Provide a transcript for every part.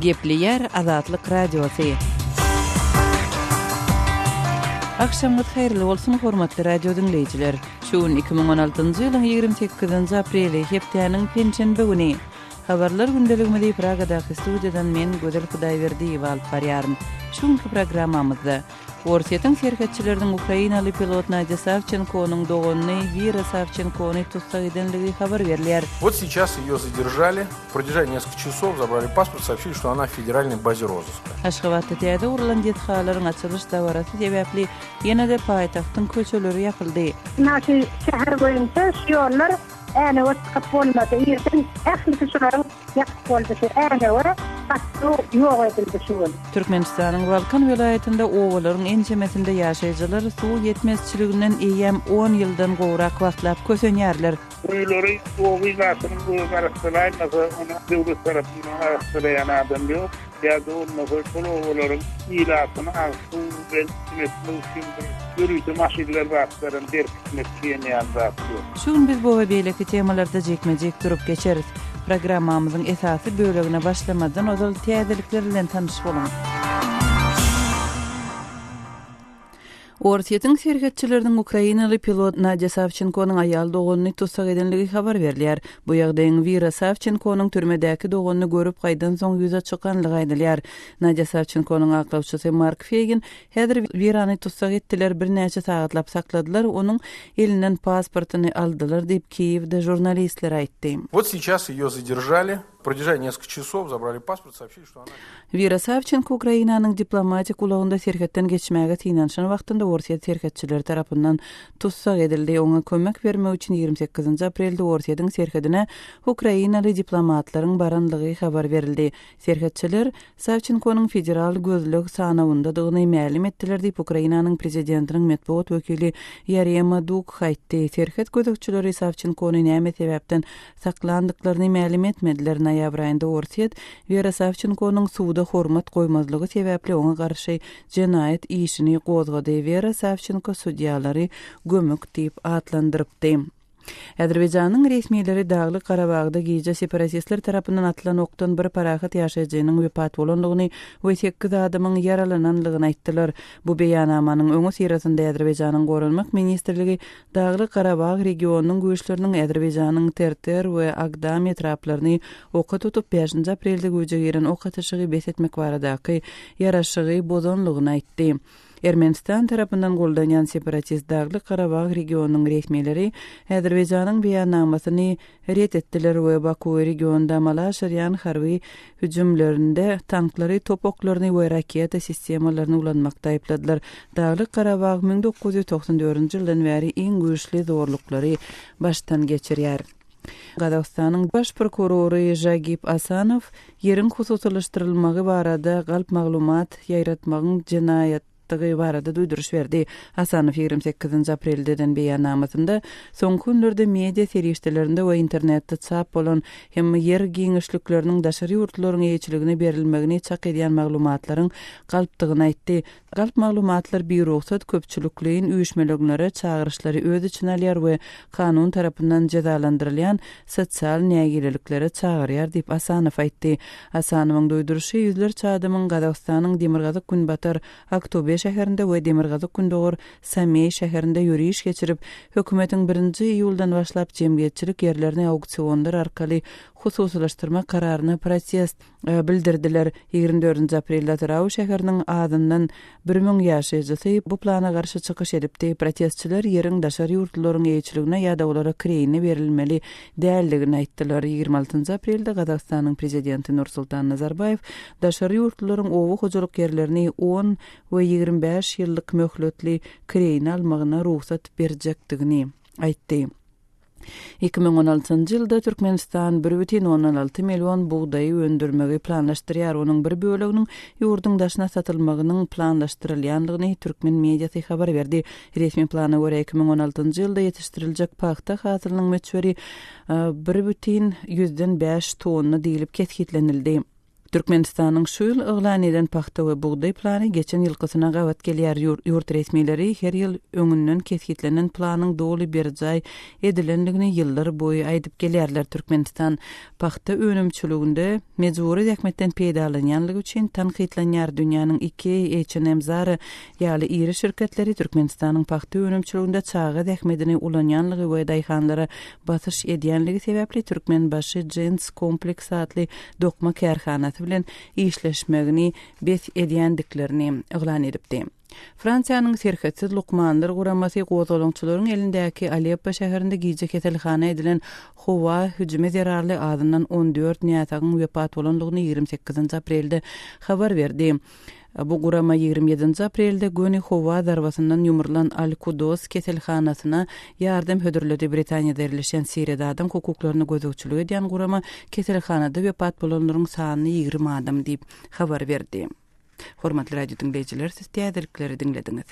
Gepleýär Azatlyk Radiosy. Agşamyňyz haýyrly bolsun, hormatly radio diňleýjiler! Şu gün 2016-njy ýylyň 28-nji apreli, hepdäniň penşenbe güni. Habarlar gündeligimizi Pragadaky studiýadan men, Gözel Hudaýberdiýewa alyp barýaryn. Şu günki programmamyzda, Orsýetiň serhetçileriniň ukrainaly pilot Nadýa Sawçenkonyň doganyny Wira Sawçenkony tussag edenligi habar berilýär. Вот сейчас её задержали, продержали несколько часов, забрали паспорт, сообщили, что она в федеральной базе розыска. Aşgabatda täze gurlan desgalaryň açylyş dabarasy sebäpli ýene-de paýtagtyň köçeleri ýapyldy. Ynha şu şäher boýunça şu ýollar Änewe çykyp bolmady. Irden ählisi şularyň ýapyk boldy. Şu Änewe gatnaw ýok edildi şu gün. Türkmenistanyň Balkan welaýatynda obalaryň ençemesinde ýaşaýjylar suw ýetmezçiliginden eýýäm on ýyldan gowrak wagtlap kösenýärler. Guýulary oba ilatynyň özi arassalaýmasa, ony döwlet tarapyndan arassalaýan adam ýok. Ýa-da bolmasa şol obalaryň ilatyny agyz suw bilen üpjün etmek üçin bir ýörite maşynlar zatlaram berkitmek diýen ýaly zat ýok. Şu gün biz bu we beýleki temalarda jikme-jik durup geçeris. Programmamyzyň esasy bölegine başlamazdan ozal täzelikler bilen tanyş boluň. Orsýetiň serhetçileriniň ukrainaly pilot Nadýa Sawçenkonyň aýal doganyny tussag edenligi habar berilýär. Bu ýagdaýyň Wira Sawçenkonyň türmedäki doganyny görüp gaýdansoň ýüze çykanlygy aýdylýar. Nadýa Sawçenkonyň aklawçysy Mark Feýgin Häzir Wirany tussag etdiler, birnäçe sagatlap sakladylar, onuň elinden pasportyny aldylar diýip, Kiýewde žurnalistlere aýtdy. Vot seyças eýo zadержали. Продержали несколько часов, забрали паспорт, сообщили, что она. Wira Sawçenko Ukrainanyň diplomatik ulagynda serhetden geçmäge synanyşan wagtynda orsýet serhetçileri tarapyndan tussag edildi. Oňa kömek bermek üçin 28-nji aprelde Orsýetiň serhedine ukrainaly diplomatlaryň baranlygy habar berildi. Serhetçiler Sawçenkonyň federal gözleg sanawyndadygyny mälim etdiler diýip, Ukrainanyň prezidentiniň metbugat wekili Ýarema Duk aýtdy. Serhet gözegçileri Sawçenkony näme sebäpden saklandyklaryny mälim etmediler. Noýabr aýynda Orsýet Wera Sawçenkonyň suda hormat goýmazlygy sebäpli oňa garşy jenaýat işini gozgady. Wera Sawçenko sudýalary gömük diýip atlandyrypdy. Azerbaýjanyň resmileri Daglyk Garabagda gije separatistler tarapyndan atylan okdan bir parahat ýaşaýjynyň wepat bolandygyny we sekiz adamyň ýaralananlygyny aýtdylar. Bu beýannamanyň öňüsyrasynda Azerbaýjanyň Goranmak ministrligi Daglyk Garabag regionynyň güýçleriniň Azerbaýjanyň Terter we Agdam etraplaryny oka tutup, bäşinji aprelde güýje giren ok atyşygy bes etmek baradaky ýaraşygy bozanlygyny aýtdy. Ermenistan tarapyndan goldanýan separatist Daglyk Garabag regionynyň resmileri Azerbaýjanyň beýannamasyny ret etdiler we Bakuwy regionda amala aşyrýan harby hüjümlerinde tanklary, top oklaryny we raketa sistemalaryny ulanmakda aýypladylar. Daglyk Garabag 1994-nji ýyldan bäri iň güýçli zorluklary başdan geçirýär. Gazagystanyň Baş prokurory Žagip Asanow ýeriň hususylaşdyrylmagy barada galp maglumat ýaýratmagyň jenaýatdygy barada duýduryş berdi. Asanow 28-nji aprelde eden beýannamasynda, soňky günlerde media serişdelerinde we internetde çap bolan hem ýer giňişlikleriniň daşary ýurtlularyň eýeçiligine berilmegini çak edýän maglumatlaryň galpdygyny aýtdy. Galp maglumatlar birugsat köpçülikleýin üýşmeleňlere çagyryşlary öz içine alýar we kanun tarapyndan jezalandyrylýan sosial nägileliklere çagyrýar diýip, Asanow aýtdy. Asanowyň duýduryşy ýüzlerçe adamyň Gazagystanyň demirgazyk-günbatar Aktobe şäherinde we demirgazyk-gündogar Sameý şäherinde ýöriş geçirip, hökümetiň birinji iýuldan başlap jemgyýetçilik ýerlerini auksionlar arkaly hususylaşdyrmak kararyna protest bildirdiler. 24-nji aprelde Atyrau şäheriniň azyndan 1000 ýaşaýjysy bu plana garşy çykyş edipdi. Protestçiler ýeriň daşary ýurtlularyň eýeçiligine ýa-da olara kireýine berilmeli däldigini aýtdylar. 26-njy aprelde Gazagystanyň prezidenti Nursultan Nazarbaýew daşary ýurtlularyň oba hojalyk ýerlerini on we 25 ýyllyk möhletli kireýine almagyna rugsat berjekdigini aýtdy. 2016-njy ýylda Türkmenistan 1,6 million bugdaýy öndürmegi planlaşdyrýar. Onuň bir böleginiň ýurduň daşyna satylmagynyň planlaşdyrylýandygyny türkmen mediasy habar berdi. Resmi plana görä, 2016-njy ýylda ýetişdiriljek pagta hasylynyň möçberi 1,5 tonna diýlip kesgitlenildi. Türkmenistanyň şu ýyl yglan eden pagta we bugdaý plany geçen ýylkysyna gabat gelýär. Ýurt resmileri her ýyl öňünden kesgitlenen planyň doly berjaý edilendigini ýyllar boýy aýdyp gelýärler. Türkmenistan pagta önümçiliginde mejbury zähmetden peýdalanýanlygy üçin tankytlanýar. Dünýäniň Ikea, H&M, Zara ýaly iri şirketleri Türkmenistanyň pagta önümçiliginde çaga zähmedini ulanýanlygy we daýhanlara basyş edýänligi sebäpli Türkmenbaşy Jeans Complex atly dokma kärhanasy bilen işleşmegini bes edýändiklerini yglan edipdi. Fransiýanyň Serhetsiz lukmanlar guramasy gozgalaňçylaryň elindäki Aleppo şäherinde gije keselhana edilen howa hüjümi zerarly azyndan 14 näsagyň wepat bolandygyny 28 aprelde habar berdi. Bu gurama 27 aprelde göni howa zarbasyndan ýumrulan Al-Kudos keselhanasyna ýardam hödürledi. Britaniýada ýerleşýän Siriýada adam hukuklaryna gözegçilik edýän gurama keselhanada wepat bolanlaryň sanyny 20 adam diýip habar berdi. Hormatly radio diňleýjiler, siz täzelikleri diňlediňiz.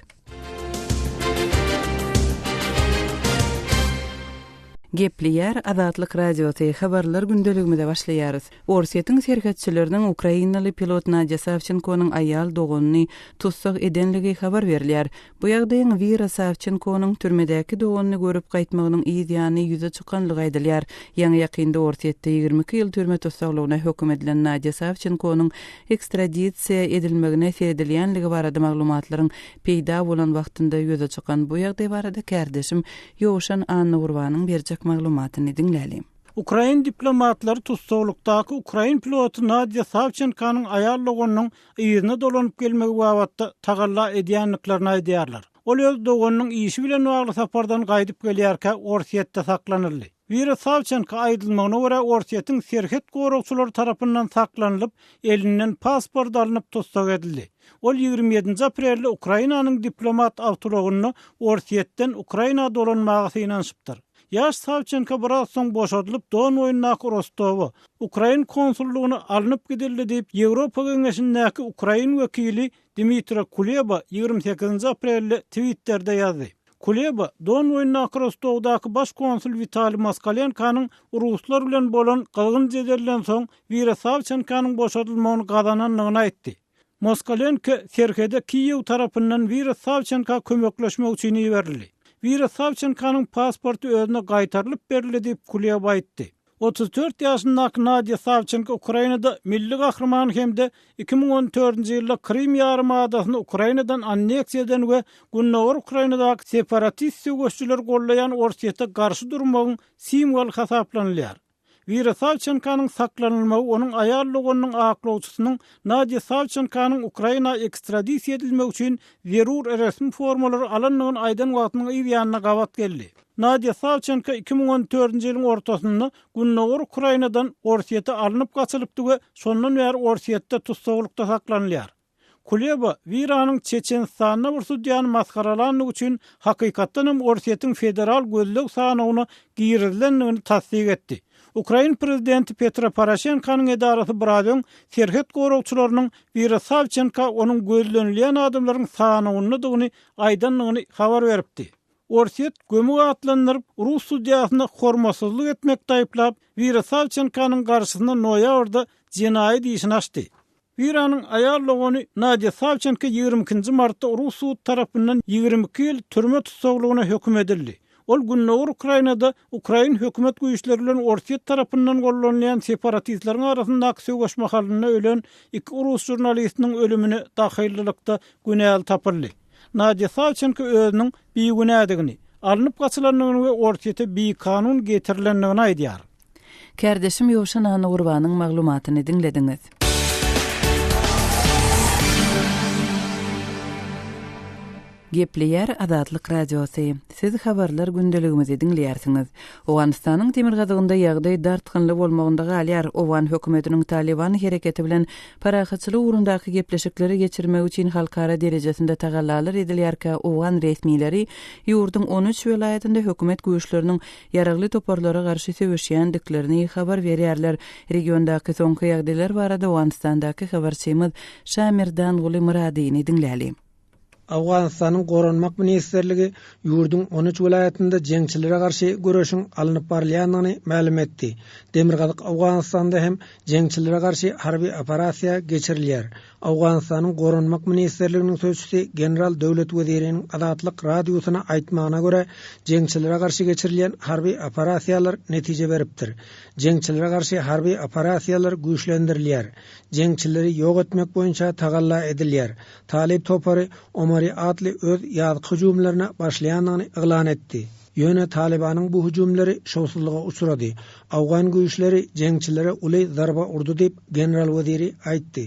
Gepleýär Azatlyk Radiosy, Habarlar gündeligimize başlaýarys. Orsýetiň serhetçileriniň ukrainaly pilot Nadýa Sawçenkonyň aýal doganyny tussag edenligi habar berilýär. Bu ýagdaýyň Wira Sawçenkonyň türmedäki doganyny görüp gaýtmagynyň yz ýany ýüze çykanlygy aýdylýar. Ýaňy-ýakynda Orsýetde 22 ýyl türme tussaglygyna höküm edilen Nadýa Sawçenkonyň ekstradisiýa edilmegine seredilýänligi barada maglumatlaryň peýda bolan wagtynda ýüze çykan bu ýagdaý barada kärdeşim Ýowşan Annagurbanyň berjek maglumatyny diňläliň. Ukrain diplomatlary tussaglykdaky ukrain piloty Nadýa Sawçenkanyň aýal doganynyň yzyna dolanyp gelmegi babatda tagalla edýändiklerini aýdýarlar. Ol öz doganynyň işi bilen bagly sapardan gaýdyp gelýärkä Orsýetde saklanyldy. Wira Sawçenko aýdylmagyna görä Orsýetiň serhet goragçylary tarapyndan saklanylyp, elinden pasport alnyp tussag edildi. Ol 27-nji aprelde Ukrainanyň diplomat awtoulagynda Orsýetden Ukraina dolanmaga synanyşypdyr. Ýaş Sawçenko biraz soň boşadylyp, Don boýundaky Rostowa, ukrain konsullygyna alnyp gidildi diýip, Ýewropa Geňeşindäki ukrain wekili Dmitro Kuleba 28-nji aprelde Twitterde ýazdy. Kuleba, Don boýundaky Rostowdaky baş konsul Witaliý Moskalenkonyň ruslar bilen bolan gyzgyn jedelden soň Wira Sawçenkonyň boşadylmagyny gazanandygyny aýtdy. Moskalenko serhede Kiýew tarapyndan Wira Sawçenka kömekleşmek üçin iberildi. Wira Sawçenkonyň pasporty özüne gaýtarylyp berildi diýip, Kuleba aýtdy. 34 ýaşyndaky Nadýa Sawçenko Ukrainada milli gahryman hem-de 2014-nji ýylda Krym ýarymadasyny Ukrainadan anneksiýa eden we gündogar Ukrainadaky separatist söweşjileri goldaýan Orsýete garşy durmagyň simwoly hasaplanylýar. Wira Sawçenkonyň saklanylmagy onuň aýal doganynyň aklawçysynyň Nadýa Sawçenkonyň Ukraina ekstradisiýa edilmegi üçin zerur resmi formalary alandygyny aýdan wagtynyň yz ýanyna gabat geldi. Nadýa Sawçenko 2014-nji ýylyň ortasynda gündogar Ukrainadan Orsýete alnyp gaçylypdy we şondan bäri Orsýetde tussaglykda saklanylýar. Kuleba, Wiranyň Çeçenistanda bir sudýany masgaralandygy üçin hakykatdan hem Orsýetiň federal gözleg sanawyna girizilendigini tassyk etdi. Ukrain prezidenti Petro Poroşenkonyň edarasy biraz öň serhet goragçylarynyň Wira Sawçenka onuň gözlenilýän adamlaryň sanawyndadygyny aýdandygyny habar beripdi. Orsýet gömük atlandyryp, rus sudýasyna hormatsyzlyk etmekde aýyplap, Wira Sawçenkonyň garşysyna noýabrda jenaýat işini açdy. Wiranyň aýal dogany Nadýa Sawçenko 22-nji martda rus sudy tarapyndan 22 ýyl türme tussaglygyna höküm edildi. Ol gündogar Ukrainada ukrain hökümet güýçleri bilen Orsýet tarapyndan gollanylýan separatistleriň arasyndaky söweş mahalynda ölen iki rus žurnalistiniň ölümine dahyllylykda günäli tapyldy. Nadýa Sawçenko özüniň bigünädigini, alnyp gaçylandygyny we Orsýete bikanun getirilendigini aýdýar. Kärdeşim Ýowşan Annagurbanyň maglumatyny diňlediňiz. Gepleýär Azatlyk Radiosy. Siz habarlar gündeligimizi diňleýärsiňiz. Owganystanyň demirgazygynda ýagdaý dartgynly bolmagynda galýar. Owgan hökümetiniň Talyban hereketi bilen parahatçylyk ugrundaky gepleşikleri geçirmek üçin halkara derejesinde tagallalar edilýärkä owgan resmileri ýurduň on üç welaýatynda hökümet güýçleriniň ýaragly toparlara garşy söweşýändiklerini habar berýärler. Regiondaky soňky ýagdaýlar barada Owganystandaky habarçymyz Şamerdanguly Myradyny diňläli. Owganystanyň Goranmak ministrligi ýurduň on üç welaýatynda jeňçilere garşy göreşiň alnyp barylýandygyny mälim etdi. Demirgazyk Owganystanda hem jeňçilere garşy harby operasiýa geçirilýär. Owganystanyň Goranmak ministrliginiň sözçüsi general Döwlet Weziriniň Azatlyk Radiosyna aýtmagyna görä, jeňçilere garşy geçirilýän harby operasiýalar netije beripdir. Jeňçilere garşy harby operasiýalar güýçlendirilýär. Jeňçileri ýok etmek boýunça tagalla edilýär. Talyp topary Omari atly öz ýazky hüjümlerine başlaýandygyny yglan etdi. Ýöne Talybanyň bu hüjümleri şowsuzlyga uçrady. Owgan güýçleri jeňçilere uly zarba urdy diýip, general Weziri aýtdy.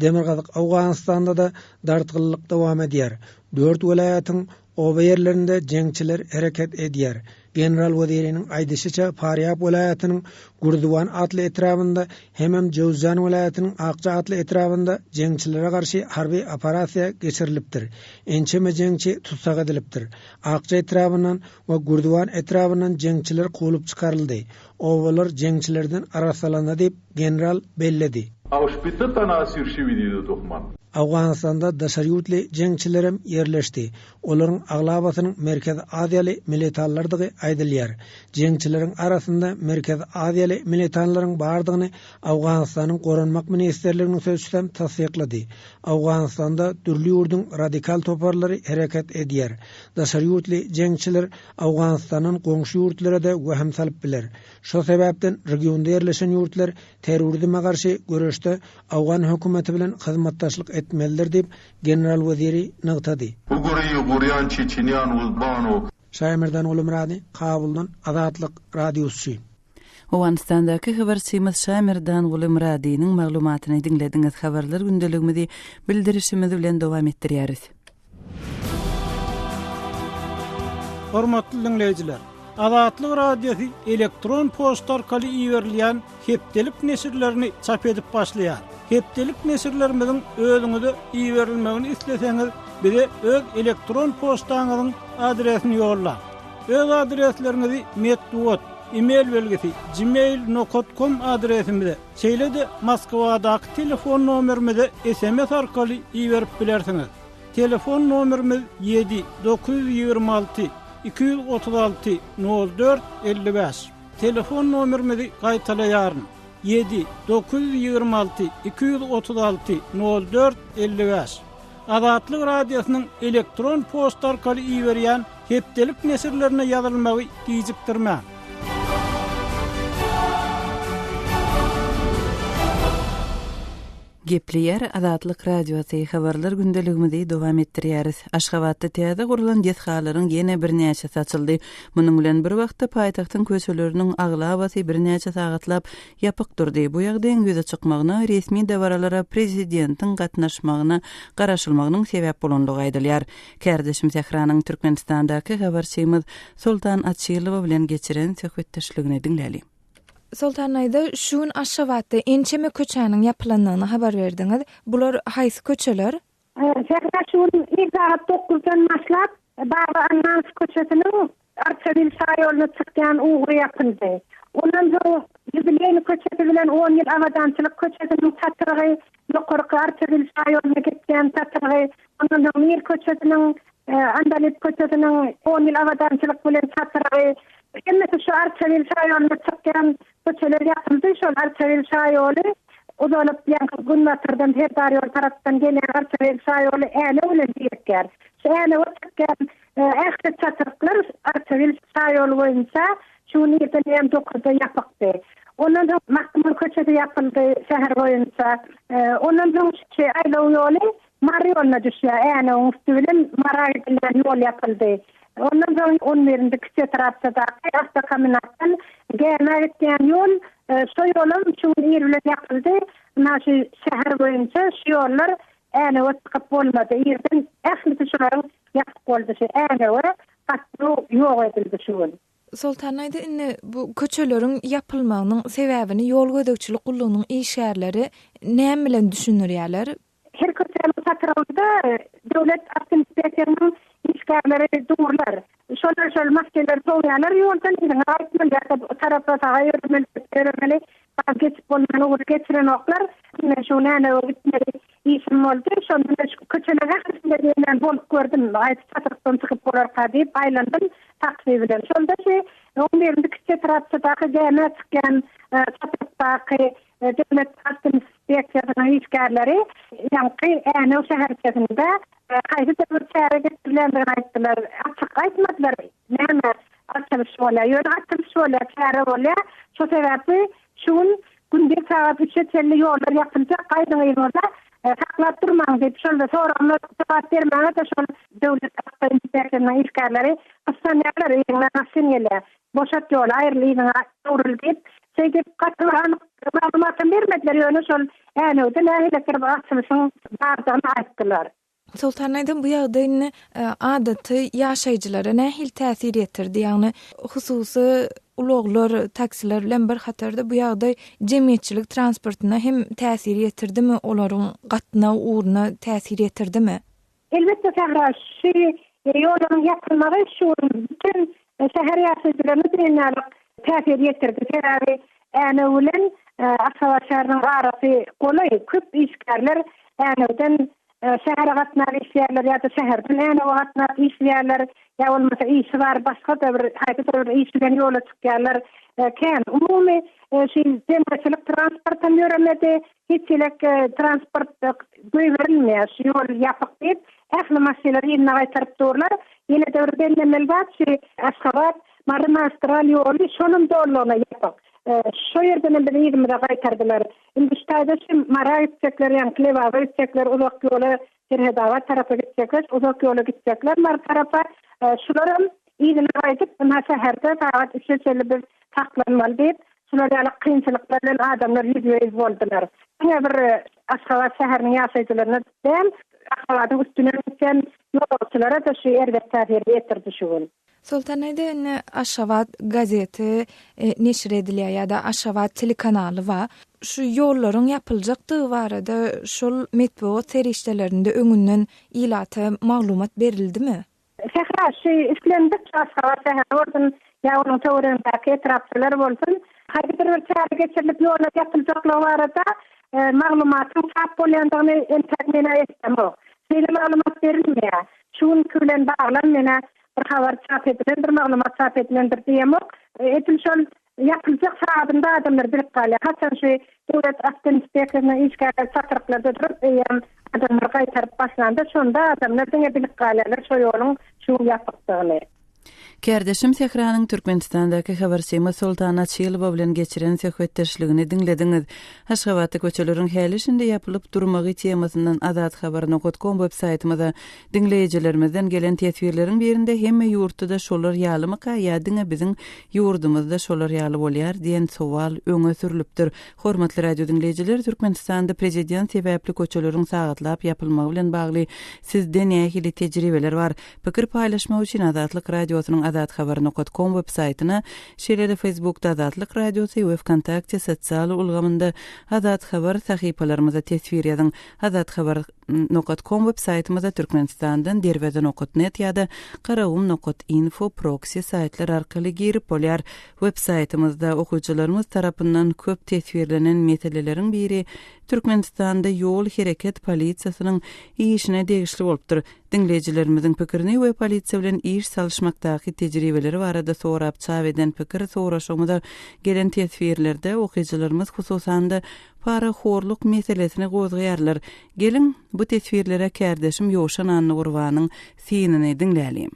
Demirgazyk Owganystanda-da dartgynlyk dowam edýär. Dört welaýatyň Oba ýerlerinde jeňçiler hereket edýär. General Weziriniň aýdyşyça, Farýab welaýatynyň Gürziwan atly etrabynda hemem Jöwzjan welaýatynyň Akja atly etrabynda jeňçilere garşy harby operasiýa geçirilipdir. Ençeme jeňçi tussag edilipdir. Akja etrabyndan we Gürziwan etrabyndan jeňçiler kowlup çykaryldy. Obalar jeňçilerden arassalandy diýip, general belledi. او 60 تنه اسیر شوي دي د دښمن. Owganystanda daşary ýurtly jeňçilerem ýerleşdi. Olaryň aglabasynyň Merkezi Aziýaly militanlardygy aýdylýar. Jeňçileriň arasynda Merkezi Aziýaly militanlaryň bardygyny Owganystanyň Goranmak ministrliginiň sözçüsem tassyklady. Owganystanda dürli ýurduň radikal toparlary hereket edýär. Daşary ýurtly jeňçiler Owganystandan goňşy ýurtlara-da wehim salyp biler. Şo sebäpden regionda ýerleşen ýurtlar terrorizme garşy göreşde owgan hökümeti bilen hyzmatdaşlyk etmelidir diýip, general Weziri nygtady. Şaýmerdan Gulumyrady, Kabuldan, Azatlyk Radiosy. Owganystandaky habarçymyz Şaýmerdan Gulumyradynyň maglumatyny diňlediňiz. Habarlar gündeligimizi bildirişimiz bilen dowam etdirýäris. Hormatly diňleýjiler! Azatlyk Radiosy elektron poçta arkaly iberilýän hepdelik neşirlerini çap edip başlaýar. Hepdelik neşirlerimiziň özüňize iberilmegini isleseňiz, bize öz elektron poçtaňyzyň adresini ýollaň. Öz adresleriňizi metbugat, e-mail belgisi, gmail nokat kom adresimize, şeýle-de Moskwadaky telefon nomerimize sms arkaly iberip bilersiňiz. Telefon nomerimiz ýedi, 926 236 04 55. Telefon nomerimizi gaýtalaýaryn, ýedi, 926 236 04 55. Azatlyk Radiosynyň elektron poçta arkaly iberýän hepdelik neşirlerine ýazylmagy gijikdirmäň. Gepleýär Azatlyk Radiosy, Habarlar gündeligimizi dowam etdirýäris. Aşgabatda täze gurlan desgalaryň ýene birnäçesi açyldy. Munuň bilen bir wagtda paýtagtyň köçeleriniň aglabasy birnäçe sagatlap ýapyk durdy. Bu ýagdaýyň ýüze çykmagyna resmi dabaralara prezidentiň gatnaşmagyna garaşylmagynyň sebäp bolandygy aýdylýar. Kärdeşim Sähranyň Türkmenistandaky habarçymyz Soltan Açylowa bilen geçiren söhbetdeşligini diňläliň. Soltan daýza, şu gün Aşgabatda ençeme köçäniň ýapylandygyny habar berdiňiz. Bular haýsy köçeler? Sähra şu gün ir sagat dokuzdan başlap, Baba Annanow köçesiniň Arçabil şaýoluna çykýan ugry ýapyldy. Ondan soň Ýubileýny köçesi bilen On ýyl abadançylyk köçesiniň çatrygy, ýokarky Arçabil şaýoluna gitýän çatrygy, ondan soň Mir köçesiniň Andalyp köçesiniň On ýyl abadançylyk bilen çatrygy, hemmesi şu Arçabil şaýoluna çykýan köçeler ýapyldy. Şol Arçabil şaýoly uzalyp, ýaňky günbatardan Serdar ýol tarapdan gelýän Arçabil şaýoly Änew bilen birikýär. Şu Änewe çykýan ähli çatryklar Arçabil şaýoly boýunça şu gün irden eýýäm dokuzda ýapykdy. Ondan soň Magtymguly köçesi ýapyldy şäher boýunça. Ondan soň şu aýlaw ýoly Mary ýoluna düşýär. Änewiň üsti bilen Mara gidilýän ýol ýapyldy. Ondan soň on birinji kiçi etrapçadaky awtokombinatdan gämä gitýän ýol, şo ýolam şu gün ir bilen ýapyldy. Ynha şu şäher boýunça şu ýollar Änewe çykyp bolmady. Irden ählisi şularyň ýapyk boldy. Şu Änewe gatnaw ýok edildi şu gün. Soltan aýda indi bu köçeleriň ýapylmagynyň sebäbini ýol gözegçilik gullugynyň işgärleri näme bilen düşündirýärler? Her köçäniň çatrygynda döwlet awtoinspeksiýasynyň işgärleri durlar. Şolar şol maşynlary sowýarlar ýoldan, yzyňa gaýtmaly ýa-da bu tarapa saga ýöremeli, çepe ýöremeli. Geçip bolman ugry geçirenoklar. Men şu gün Änewe gitmeli. işim boldy. Şonda men şu köçeleriň ählisinde diýen bolup gördüm. Haýsy çatrykdan çykyp bolarka diýip aýlandym taksi bilen. Şonda şu on birinji kiçi etrapçadaky gämä çykýan çatrykdaky Döwlet awtoinspeksiýasynyň işgärleri ýaňky Änew şäherçesinde haýsydyr bir çäre geçirilendigini aýtdylar. Açyk aýtmadylar, näme açylyş bolýar. Ýöne açylyş bolýar, çäre bolýar. Şo sebäpli şu gün gündiz sagat üçe çenli ýollar ýapyljak, gaýdyň yzyňyza, saklap durmaň diýip, şol soragyma jogap bermäge-de şol Döwlet awtoinspeksiýasynyň işgärleri gyssanýarlar, yzyňdan maşyn gelýär. Boşat ýoly, aýryl yzyňa öwrül diýip, şeýdip gaty bir anyk maglumatam bermediler, ýöne şol Änewde nähilidir bir açylyşyň bardygyny aýtdylar. Soltan aýdam bu ýagdaý indi adaty ýaşaýjylara nähili täsir ýetirdi? Ýagny hususy ulaglar, taksiler bilen bir hatarda bu ýagdaý jemgyýetçilik transportyna hem täsir ýetirdimi, olaryň gatnaw ugruna täsir ýetirdimi? Elbetde Sähra, şu ýollaryň ýapylmagy şu gün bütin şäher ýaşaýjylaryna diýen ýaly täsir ýetirdi. Sebäbi Änew bilen Aşgabat şäheriniň arasy golaý, köp işgärler Änewden şähere gatnap işleýärler ýa-da şäherden Änewe gatnap işleýärler, ýa bolmasa işi bar başga-da bir haýsydyr bir iş bilen ýola çykýarlar kän. Umumy şu jemgyýetçilik transportam ýöremedi. Hiç elek transport goýberilmeýär, şu ýol ýapyk diýip, ähli maşynlary yzyna gaýtaryp durlar. Ýene-de bir bellemeli zat, şu Aşgabat, Mary magistral ýoly şolam dolulygyna ýapyk. Şo ýerdenem bizi yzymyza gaýtardylar. Indi şu taýda şu Mara gitjekler, ýaňky Lebaba gitjekler, uzak ýola Serhetabat tarapa gitjekler, uzak ýola gitjekler Mary tarapa. Şularam yzyna gaýdyp, ynha şäherde sagat üçe çenli biz saklanmaly diýip, şular ýaly kynçylyklar bilen adamlar ýüzbe-ýüz boldular. Diňe bir Aşgabat şäheriniň ýaşaýjylaryna däl, Aşgabadyň üstünden gitýän ýolagçylara-da şu erbet täsirini ýetirdi şu gün. Soltan aýda indi Aşgabat gazeti neşir edilýär ýa-da Aşgabat telekanaly bar. Şu ýollaryň ýapyljakdygy barada şol metbugat serişdelerinde öňünden ilata maglumat berildimi? Sähra, şu islendik Aşgabat şäheri bolsun ýa onuň töweregindäki etrapçalar bolsun, haýsydyr bir çäre geçirilip ýollar ýapyljaklygy barada maglumatyň çap bolýandygyny entäk men-ä eşidemok. Şeýle maglumat berilmeýär. Şu günki bilen baglan men-ä bir habar çap edilendir, maglumat çap edilendir diýemok. Edil şol ýapyljak sagadynda adamlar bilip galýar. Haçan şu döwlet awtoinspeksiýasynyň işgärleri çatryklarda durup, eýýäm adamlary gaýtaryp başlanda, şonda adamlar diňe bilip galýarlar şo ýoluň şu gün ýapykdygyny. Kärdeşim Sähranyň Türkmenistandaky habarçymyz Soltan Açylowa bilen geçiren söhbetdeşligini diňlediňiz. Aşgabatda köçeleriň häli-şindi ýapylyp durmagy temasyndan Azathabar nokat kom web saýtymyza Diňleýjilerimizden gelen teswirleriň birinde hemme ýurtda-da şolar ýalymyka ýa diňe biziň ýurdumyzda şolar ýaly bolýar diýen sowal öňe sürlüpdir. Hormatly radio diňleýjiler, Türkmenistanda prezident sebäpli köçeleriň sagatlap ýapylmagy bilen bagly sizde nähili tejribeler bar? Pikir paýlaşmak üçin Azatlyk Radiosynyň azathabar nokat kom web saýtyna, şeýle-de Facebookda Azatlyk Radiosy we Wkontakte sosial ulgamynda Azathabar sahypalarymyza teswir ýazyň. Azathabar. Nokat kom web saýtymyza Türkmenistandan Derweze nokat net ýa-da Garagum nokat info proksi saýtlar arkaly girip bolýar. Web saýtymyzda okyjylarymyz tarapyndan köp teswirlenen meseleleriň biri Türkmenistanda ýol hereket polisiýasynyň işine degişli bolupdyr. Diňleýjilerimiziň pikirini we polisiýa bilen iş salyşmakdaky tejribeleri barada sorap çap eden pikir soraşygymyza gelen teswirlerde okyjylarymyz hususan-da Parahorluk meselesini gozgaýarlar. Geliň, bu teswirlere kärdeşim Ýowşan Annagurbanyň synyny diňläliň.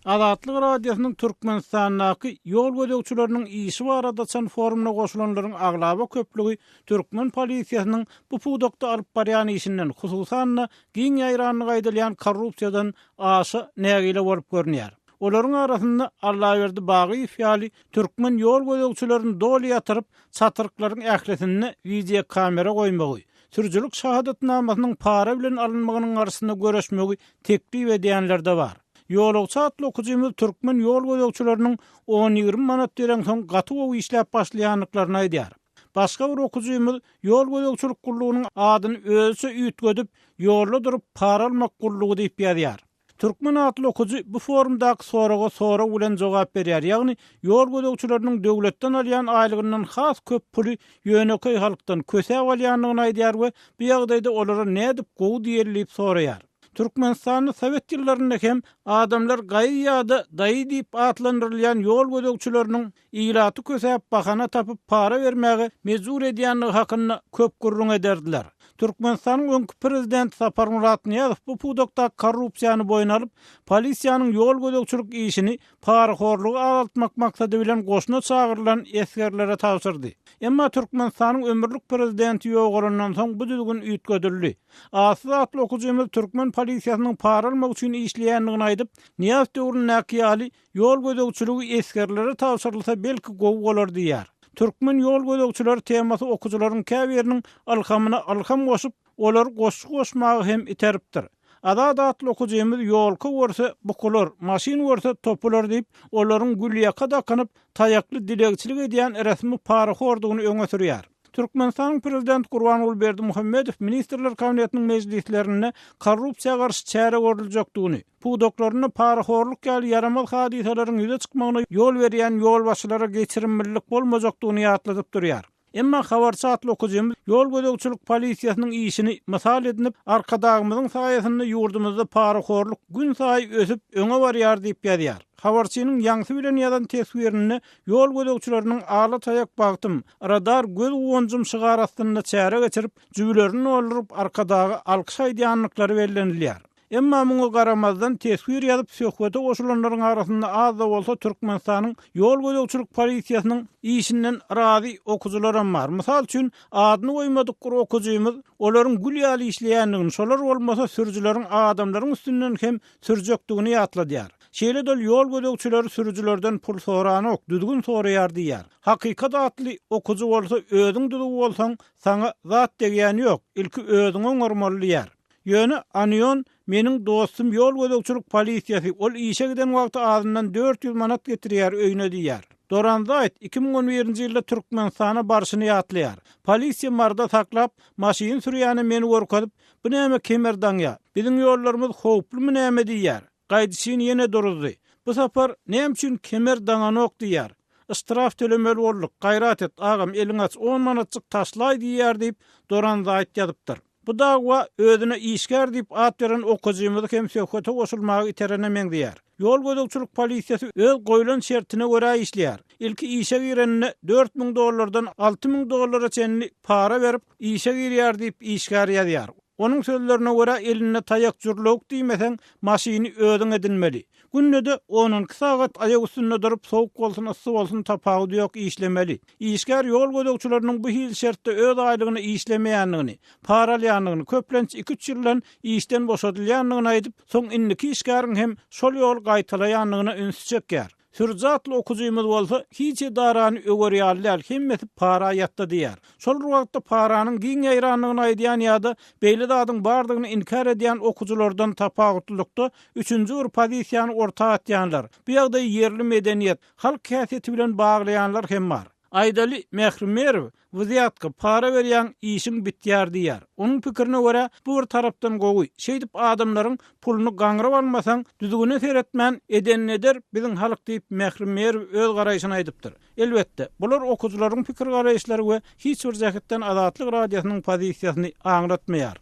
Azatlyk Radiosynyň Türkmenistandaky ýol gözegçileriniň işi barada açan forumyna goşulanlaryň aglaba köplügi türkmen polisiýasynyň bu pudakda alyp barýan işinden, hususan-da, giň ýaýrandygy aýdylýan korrupsiýadan aşa nägile bolup görünýär. Olaryň arasynda Allaberdi Bagyýew ýaly türkmen ýol gözegçilerini doly ýatyryp, çatryklaryň ählisinde wideokamera goýmagy, sürüjilik şahadatnamasynyň para bilen alynmagynyň garşysyna göreşmegi teklip edýänler-de bar. Ýolagçy atly okyjymyz türkmen ýol gözegçileriniň on-ýigrimi manat bereňsoň gaty gowy işläp başlaýandyklaryny aýdýar. Başga bir okyjymyz ýol gözegçilik gullugynyň adyny özüçe üýtgedip, Ýolda durup para almak gullugy diýip ýazýar. Türkmen atly okyjy bu forumdaky soraga sorag bilen jogap berýär, ýagny ýol gözegçileriniň döwletden alýan aýlygyndan has köp puly ýönekeý halkdan kösäp alýandygyny aýdýar we bu ýagdaýda olara nädip gowy diýeli diýip soraýar. Türkmenistanda sowet ýyllarynda hem adamlar gaýy ýa-da daýy diýip atlandyrylýan ýol gözegçileriniň ilaty kösäp bahana tapyp para bermäge mejbur edýändigi hakynda köp gürrüň ederdiler. Türkmenistanyň öňki prezidenti Saparmyrat Nyýazow bu pudakdaky korrupsiýany boýun alyp, polisiýanyň ýol gözegçilik işini parahorlugy azaltmak maksady bilen goşuna çagyrylan esgerlere tabşyrdy. Emma Türkmenistanyň ömürlik prezidenti ýogalandan soň bu düzgün üýtgedildi. Atsyz atly okyjymyz türkmen polisiýasynyň para almak üçin işleýändigini aýdyp, Nyýazow döwründäki ýaly ýol gözegçiligi esgerlere tabşyrylsa belki gowy bolar diýýär. Türkmen ýol gözegçileri temasy okyjylaryň käbiriniň ylhamyna ylham goşup, olary goşgy goşmaga hem iteripdir. Azat atly okyjymyz ýolka görse bukular, maşyn görse topular diýip, olaryň gülýaka dakynyp, taýakly dilegçilik edýän resmi parahordugyny öňe sürýär. Türkmenistanyň Prezidenti Gurbanguly Berdimuhamedow Ministrler Kabinetiniň mejlislerinde korrupsiýa garşy çäre görüljekdigini, pudaklarynda parahorluk ýaly ýaramaz hadysalaryň ýüze çykmagyna ýol berýän ýolbaşçylara geçirimlilik bolmajakdygyny ýatladyp durýar. Emma habarçy atly okyjymyz ýol gözegçilik polisiýasynyň işini mysal edinip, Arkadagymyzyň saýasynda ýurdumyzda parahorluk günsaýy ösüp, öňe barýar diýip ýazýar. Habarçynyň ýaňsy bilen ýazan teswirinde ýol gözegçileriniň Ala taýak bagtym, radar göz guwanjym şygary astynda çäre geçirip, jübülerini dolduryp Arkadaga alkyş aýdýandyklary bellenilýär. Emma muňa garamazdan, teswir ýazyp söhbete goşulanlaryň arasynda az-da bolsa Türkmenistanyň ýol gözegçilik polisiýasynyň işinden razy okyjylaram bar. Mysal üçin, adyny goýmadyk bir okyjymyz olaryň gül ýaly işleýändigini, şolar bolmasa sürüjileriň adamlaryň üstünden hem sürjekdigini ýatladýar. Şeýle-de ol ýol gözegçileri sürüjilerden pul soranok, düzgün soraýar diýýär. Hakykat atly okyjy bolsa özüň düzüw bolsaň, saňa zat degýäni ýok, ilki özüňi oňarmaly diýýär. Ýöne Anion meniň dostum ýol gözegçilik polisiýasy, ol işe giden wagty azyndan 400 manat getirýär öýüne diýýär. Doran Zaýt 2011-nji ýylda Türkmenistana barşyny ýatlaýar. Polisiýa Maryda saklap, maşyn sürýäne meni görkezip, bu näme kemer daňýa, biziň ýollarymyz howplumy näme diýýär. Gaýdyşyn ýene duruzdy. Bu sapar näme üçin kemer daňanok diýýär. Yştraf tölemeli bolduk, gaýrat et, agam eliňi aç, on manatjyk taşlaý diýýär diýip, Doran Zaýt ýazypdyr. Bu dagwa özüne işgär diýip at beren okyjymyzy hem söhbete goşulmaga iterene meňzeýär. Ýol gözegçilik polisiýasy öz goýlan şertine görä işleýär. Ilki işe gireninde 4000 dollardan 6000 dollara çenli para berip, işe girýär diýip işgär ýazýar. Onuň sözlerine görä, elinde taýak jürlewük diýmeseň, maşyny özüň edinmeli. Günde-de on-on iki sagat aýak üstünde durup, sowuk bolsun, yssy bolsun tapawudy ýok, işlemeli. Işgär ýol gözegçileriniň bu hili şertde öz aýlygyna işlemeýändigini, para alýandygyny, köplenç iki-üç ýyldan işden boşadylýandygyny aýdyp, soň indiki işgäriň hem şol ýoly gaýtalaýandygyna ünsi çekýär. Sürüji atly okyjymyz bolsa, hiç edarany öwer ýaly däl, hemmesi para ýatda diýýär. Şol bir wagtda paranyň giň ýaýrandygyny aýdýan ýa-da beýle zadyň bardygyny inkär edýän okyjylardan tapawutlylykda, üçünji bir pozisiýany orta atýanlar, bu ýagdaýy ýerli medeniýet, halk häsiýeti bilen baglaýanlar hem bar. Aýdaly, Mähri Merw, Wzýatka, para berýäň, işiň bitýär diýýär. Onuň pikirine görä, bu bir tarapdan gowy. Şeýdip adamlaryň puluny gaňryp almasaň, düzgüne seretmän, edenini eder biziň halk diýip Mähri Merw öz garaýşyny aýdypdyr. Elbetde, bular okyjylaryň pikir-garaýyşlary we hiç bir jähetden Azatlyk Radiosynyň pozisiýasyny aňlatmaýar.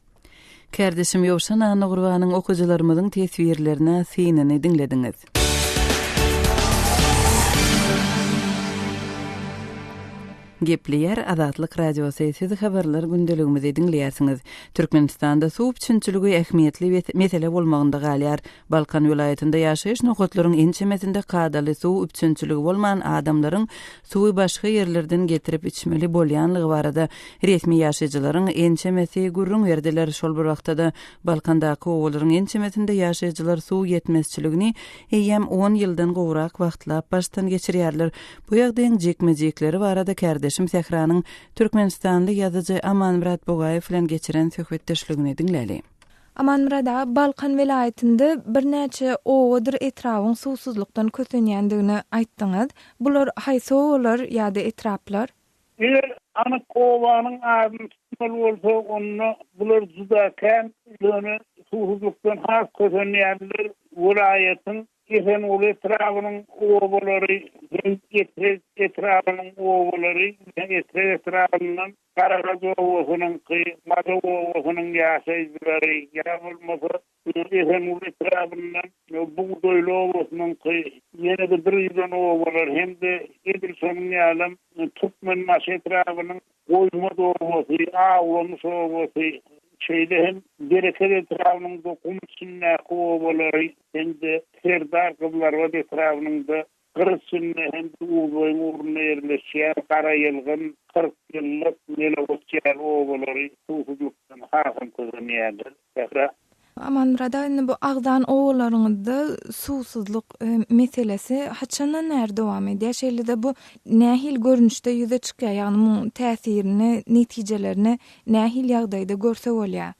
Kärdeşim Ýowşan Annagurbanyň okyjylarymyzyň teswirlerine synyny diňlediňiz. Gepleýär Azatlyk Radiosy, siz habarlar gündeligimizi diňleýärsiňiz. Türkmenistanda suw üpjünçiligi ähmiýetli mesele bolmagynda galýar. Balkan welaýatynda ýaşaýyş nokatlaryň ençemesinde kadaly suw üpjünçiligi bolman, adamlaryň suwy başga ýerlerden getirip içmeli bolýanlygy barada resmi ýaşaýjylaryň ençemesi gürrüň berdiler. Şol bir wagtda-da, Balkandaky obalaryň ençemesinde ýaşaýjylar suw ýetmezçiligini eýýäm on ýyldan gowrak wagtlap başdan geçirýärler. Bu ýagdaýyň jikme-jikleri barada kärdeşim Sähranyň türkmenistanly ýazyjy Amanmyrat Bugaýew bilen geçiren söhbetdeşligini diňläli. Amanmyrat aga, Balkan welaýatynda birnäçe obadyr etrabyň suwsuzlykdan kösenýändigini aýtdyňyz. Bular haýsy obalar ýa-da etraplar? Eger anyk obanyň adyny tutmaly bolsa, onda bular juda kän, ýöne. Suwsuzlykdan has kösenýänler welaýatyň Esenguly etrabynyň obalary hem Etrek etrabynyň obalary, Etrek etrabyndan Garagaç obasynyňky, Mazaw obasynyň ýaşaýjylary, ýa bolmasa Esenguly etrabyndan Bugdaýly obasynyňky, ýene-de bir giden obalar hem-de edil şonuň ýalam Türkmenbaşy etrabynyň Goýmaz obasy, Awlamyş obasy, şeýle hem Bereket etrabynyň-da gum içindäki obalary hem-de Serdar Gyzylarbat etrabynyň-da gyr içinde hem-de Uzboýuň ugrunda ýerleşýän Garaýylgyn, Kyrkýyllyk, Melegoç ýaly obalary suwsuzlykdan hasam kösenýärler. Sähra. Amanmyrat aga, indi bu agzan obalaryňyzda suwsuzlyk meselesi haçandan bäri dowam edýär? Şeýle-de bu nähili görnüşde ýüze çykýar? Ýagny munuň täsirini, netijelerini nähili ýagdaýda görse bolýar?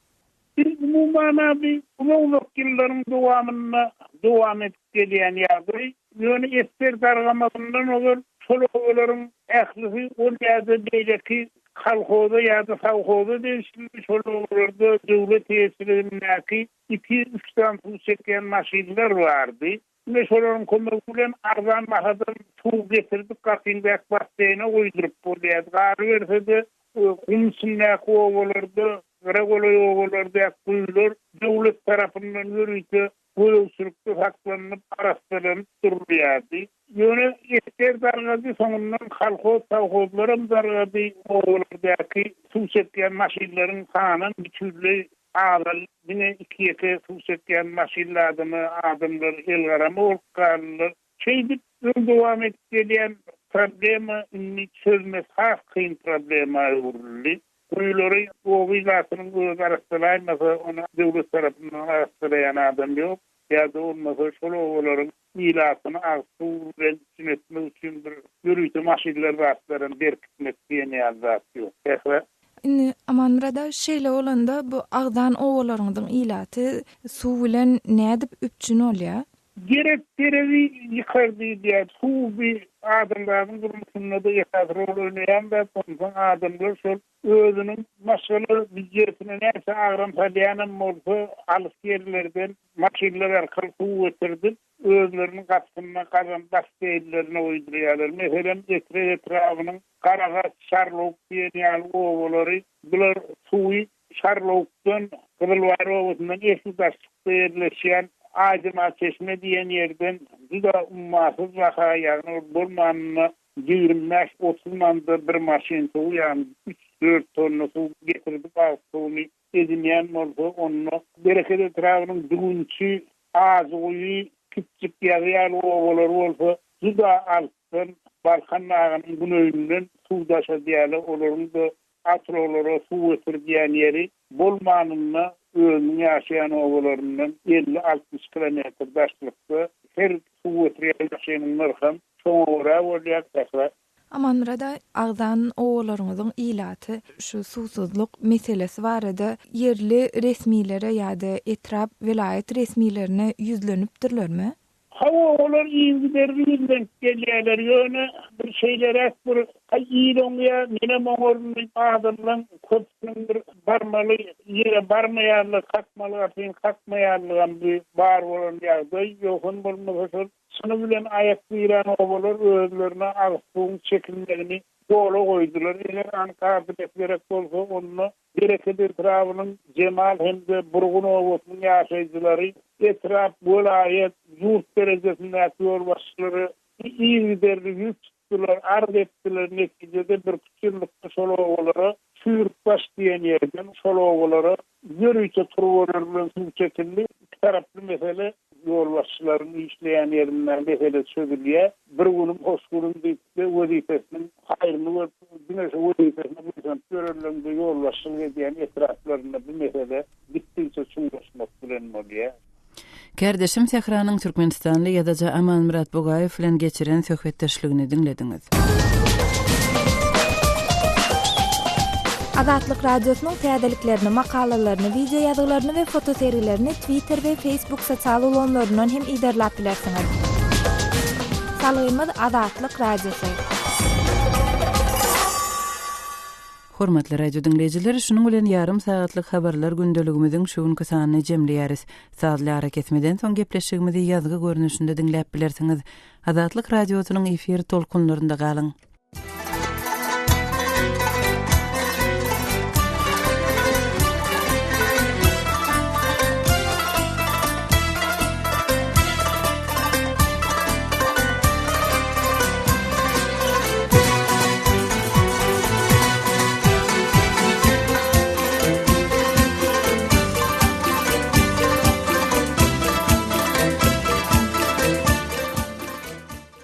Biz umuman-a bi uzak-uzak ýyllaryň dowamynda dowam edip gelýän ýagdaý. Ýöne esger dargamazyndan ozal şol obalaryň ählisi ol ýa-da beýleki kolhoza ýa-da sowhoza degişlidi. Şol obalarda döwlet eýeçiligindäki iki-üç sany suw çekýän maşynlar bardy. Ine şolaryň kömegi bilen arzan bahadan suw getirdik, gapyňdaky basseýne guýduryp bolýardy. Galyberse-de, gum içindäki obalarda, gyra golaý obalardaky guýular döwlet tarapyndan ýörite gözegçilikde saklanylyp, arassalanyp durulýardy. Ýöne esger dargady, soňundan kolhoz, sowhozlaram dargady, obalardaky suw çekýän maşynlaryň sanam bütinleý Azaldy. Diňe iki-ýeke suw çekýän maşynly adama adamlar elgarama bolup galdylar. Şeýdip, öň dowam edip gelýän problema indi çözmesi has kyn problema öwrüldi. Guýulary oba ilatynyň özi arassalaýmasa, ony döwlet tarapyndan arassalaýan adam ýok. Ýa-da bolmasa şol obalaryň ilatyny agyz suw bilen üpjün etmek üçin bir ýörite maşynlar zatlaram berkitmek diýen ýaly zat ýok. Sähra. Indi Amanmyrat aga şeýle bolanda bu agzan obalaryňyzyň ilaty suw bilen nädip üpjün bolýar? Gerek deregi ýykar diýilýär. Suw bi adamzadyň durmuşynda-da esasy rol oýnaýan zat. Onsoň adamlar şol Özüniň maşgala býujetine näçe agram salýanam bolsa, alys ýerlerden maşynlar arkaly suw getirdip, özleriniň gapysynda gazan basseýnlerine guýdurýarlar. Meselem, Etrek etrabynyň Garagaç, Şarlawuk diýen ýaly obalary, bular suwy Şarlawukdan, Gyzylbaýyr obasyndan esli daşlykda ýerleşýän Aýjemalçeşme diýen ýerden juda ummasyz baha, ýagny ol bolmanynda 25, 30 manda bir maşyn suwy, ýagny üç-dört tonna suw getirdip agyz suwuny edinýän bolsa, onda Bereket etrabynyň Düwünçi, Ajyguýy, Kiçjik ýazy ýaly obalary bolsa juda alysdan, Balkan dagynyň güneýinden suw daşadýarlar, olaryň-da awtoulaglara suw getirdýän ýeri bolmanynda özüniň ýaşaýan obalaryndan 50-60 kilometr daşlykda her suw getirýän maşynyň nyrham şoňa görä bolýar. Sähra. Amanmyrat aga, agzan obalaryňyzyň ilaty şu suwsuzlyk meselesi barada ýerli resmilere ýa-da etrap, welaýat resmilerine ýüzlenipdirlermi? Hawa, olar yzygiderli ýüzlenip gelýärler, ýöne bir şeýleräk bir Haý, il oňýar, menem oňaryn diýip, adamlaň köpüsiniň bir barmaly ýere barmaýanlygy, kakmaly gapyny kakmaýanlygam bi bar bolan ýagdaý. Ýogsam bolmasa şol çyny bilen aýak dirän obalar özlerine agyz suwuň çekilmegini ýola goýdular. Eger anyk adres gerek bolsa, onda Bereket etrabynyň Jemal hem-de Burgun obasynyň ýaşaýjylary etrap, welaýat, ýurt derejesindäki ýolbaşçylara yzygiderli ýüz tutdular, arz etdiler. Netijede birküç ýyllykda şol obalara Çüýrükbaş diýen ýerden şol obalara ýörite turbalar bilen suw çekildi. Iki taraply mesele ýolbaşçylaryň işleýän ýerinde mesele çözülýär. Bir günüm hoş günüm diýip-de wezipesiniň haýryny görüp, diňe şu wezipesine buýsanyp ýörenleriň-de ýolbaşçylyk edýän etraplarynda bu mesele gitdigiçe çuňlaşmak bilen bolýar. Kärdeşim Sähranyň türkmenistanly ýazyjy Amanmyrat Bugaýew bilen geçiren söhbetdeşligini diňlediňiz. Azatlyk Radiosynyň täzeliklerini, makalalaryny, wideo ýazgylaryny we fotosergilerini Twitter we Facebook sosial ulgamlaryndan hem yzarlap bilersiňiz. Salgymyz Azatlyk Radiosy. Hormatly radio diňleýjiler, şunuň bilen ýarym sagatlyk habarlar gündeligimiziň şu günki sanyny jemleýäris. Sazly arakesmeden soň gepleşigimizi ýazgy görnüşinde diňläp bilersiňiz. Azatlyk Radiosynyň efir tolkunlarynda galyň!